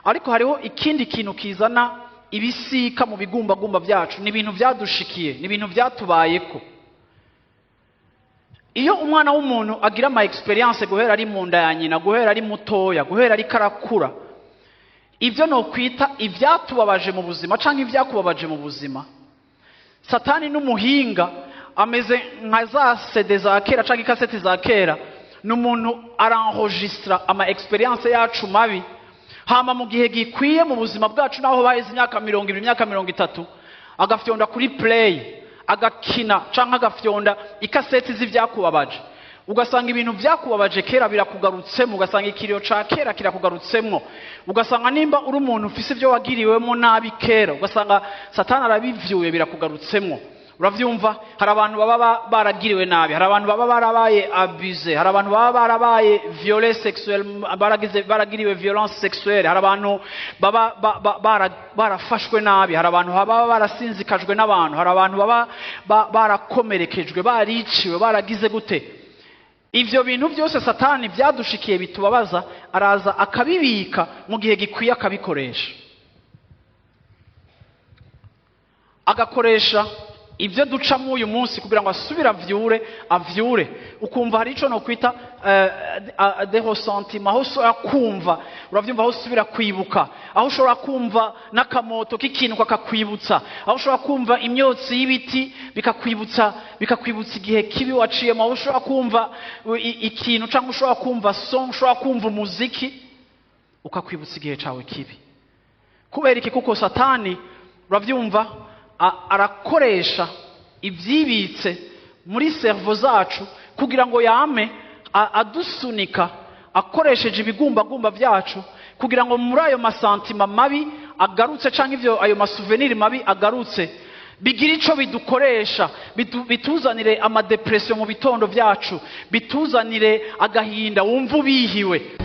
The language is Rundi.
Ariko hariho ikindi kintu kizana ibisika mu bigumbagumba byacu, ni ibintu byadushikiye, ni ibintu byatubayeko. Iyo umwana w'umuntu agira ama experience guhera ari mu nda ya nyina, guhera ari mutoya, guhera ariko arakura, ibyo nokwita ibyatubabaje mu buzima canke ibyakubabaje mu buzima, Satani n'umuhinga ameze nka za CD za kera canke ikaseti za kera. Ni umuntu aranregistra ama experience yacu mabi, hama mu gihe gikwiye mu buzima bwacu, naho baheze imyaka 20, imyaka 30, agafyonda kuri play, agakina canke agafyonda ikaseti z'ivyakubabaje, ugasanga ibintu vyakubabaje kera birakugarutsemo, ugasanga ikiriyo ca kera kirakugarutsemwo, ugasanga nimba uri umuntu ufise ivyo wagiriwemo nabi kera, ugasanga Satani arabivyuye, birakugarutsemwo. Uravyumva? Hari abantu baba baragiriwe nabi, hari abantu baba barabaye abusé, hari abantu baba barabaye violé sexuel, baragiriwe violence sexuelle, hari abantu baba barafashwe nabi, hari abantu baba barasinzikajwe n'abantu, hari abantu baba barakomerekejwe, bariciwe, baragize gute. Ivyo bintu byose Satani byadushikiye bitubabaza, araza akabibika, mu gihe gikwiye akabikoresha, agakoresha ibyo ducamo uyu munsi kugira ngo asubire avyure, avyure. Ukumva hari ico nokwita des ressentiments, aho ushobora kumva, uravyumva, aho usubira kwibuka, aho ushobora kumva n'akamoto k'ikintu kakakwibutsa, aho ushobora kumva imyotsi y'ibiti bikakwibutsa igihe kibi waciyemo, aho ushobora kumva ikintu cyangwa ushobora kumva song, ushobora kumva umuziki ukakwibutsa igihe cawe kibi. Kubera iki? Kuko Satani, uravyumva, arakoresha ibyibitse muri cerveau zacu kugira ngo yame adusunika akoresheje ibigumbagumba byacu, kugira ngo muri ayo masantima mabi agarutse canke ivyo ayo masouvenir mabi agarutse, bigira ico bidukoresha, bituzanire amadepression mu bitondo byacu, bituzanire agahinda, wumva ubihiwe.